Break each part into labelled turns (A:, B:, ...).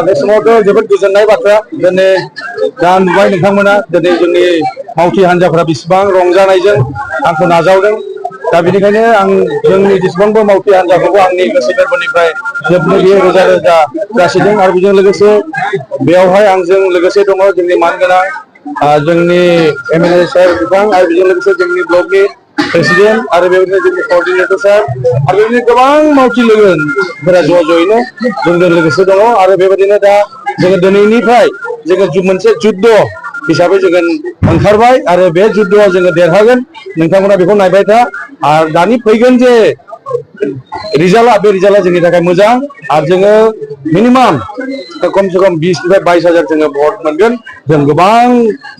A: बे समावथ' जोबोद गोजोननाय बाथ्रा दिनै दा नुबाय नोंथांमोना दिनै जोंनि मावथि हान्जाफोरा बेसेबां रंजानायजों आंखौ नाजावदों दा बेनिखायनो आं जोंनि जेसेबांबो मावथि हान्जाखौबो आंनि गोसो गोरबोनिफ्राय जोबनो गैयै रोजा रोजा जासिदों आरो बेजों लोगोसे बेयावहाय आंजों लोगोसे दङ जोंनि मानगोनां जोंनि एमएलए सार बिथां आरो बेजों लोगोसे जोंनि ब्लकनि प्रेसिडेन्ट आरो बेबायदिनो जोंनि कर्डिनेटर सार आरो बेबायदिनो गोबां मावथि लोगोफोरा ज'यैनो जोंजों लोगोसे दङ आरो बेबायदिनो दा जोङो दिनैनिफ्राय जोङो मोनसे जुद्ध हिसाबै जोङो ओंखारबाय आरो बे जुद्धआव जोङो देरहागोन नोंथांमोना बेखौ नायबाय था आरो दानि फैगोन जे रिजाल्टआ बे रिजाल्टआ जोंनि थाखाय मोजां आरो जोङो मिनिमाम खमसे खम 20 निफ्राय 22,000 जोङो भट मोनगोन जों गोबां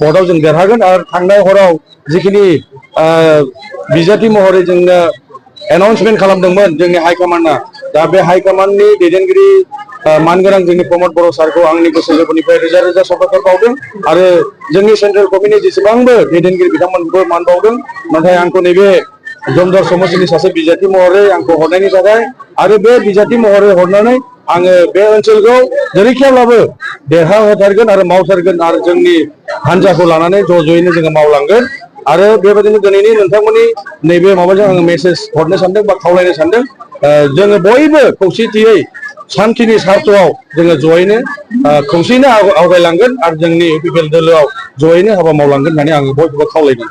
A: भटआव जों देरहागोन आरो थांनाय हराव जिखिनि बिजाथि महरै जोंनो एनाउन्समेन्ट खालामदोंमोन जोंनि हाइकमान्डआ दा बे हाइकमान्डनि दैदेनगिरि मानगोनां जोंनि प्रमद बर' सारखौ आंनि गोसो गोरबोनिफ्राय रोजा रोजा साबायखर बावदों आरो जोंनि सेन्ट्रेल कमिटिनि जेसेबांबो दैदेनगिरि बिथांमोनखौबो मान बावदों नाथाय आंखौ नैबे जमदर समष्टिनि सासे बिजाथि महरै आंखौ हरनायनि थाखाय आरो बे बिजाथि महरै हरनानै आङो बे ओनसोलखौ जेरैखियाब्लाबो देरहाहोथारगोन आरो मावथारगोन आरो जोंनि हान्जाखौ लानानै ज'यैनो जोङो मावलांगोन आरो बेबायदिनो दिनैनि नोंथांमोननि नैबे माबाजों आङो मेसेज हरनो सानदों बा खावलायनो सानदों जोङो बयबो खौसेथियै सान्थिनि सार्थआव जोङो ज'यैनो खौसेयैनो आवगायलांगोन आरो जोंनि इउपिपिएल दोलोआव ज'यैनो हाबा मावलांगोन होननानै आङो बयखौबो खावलायदों।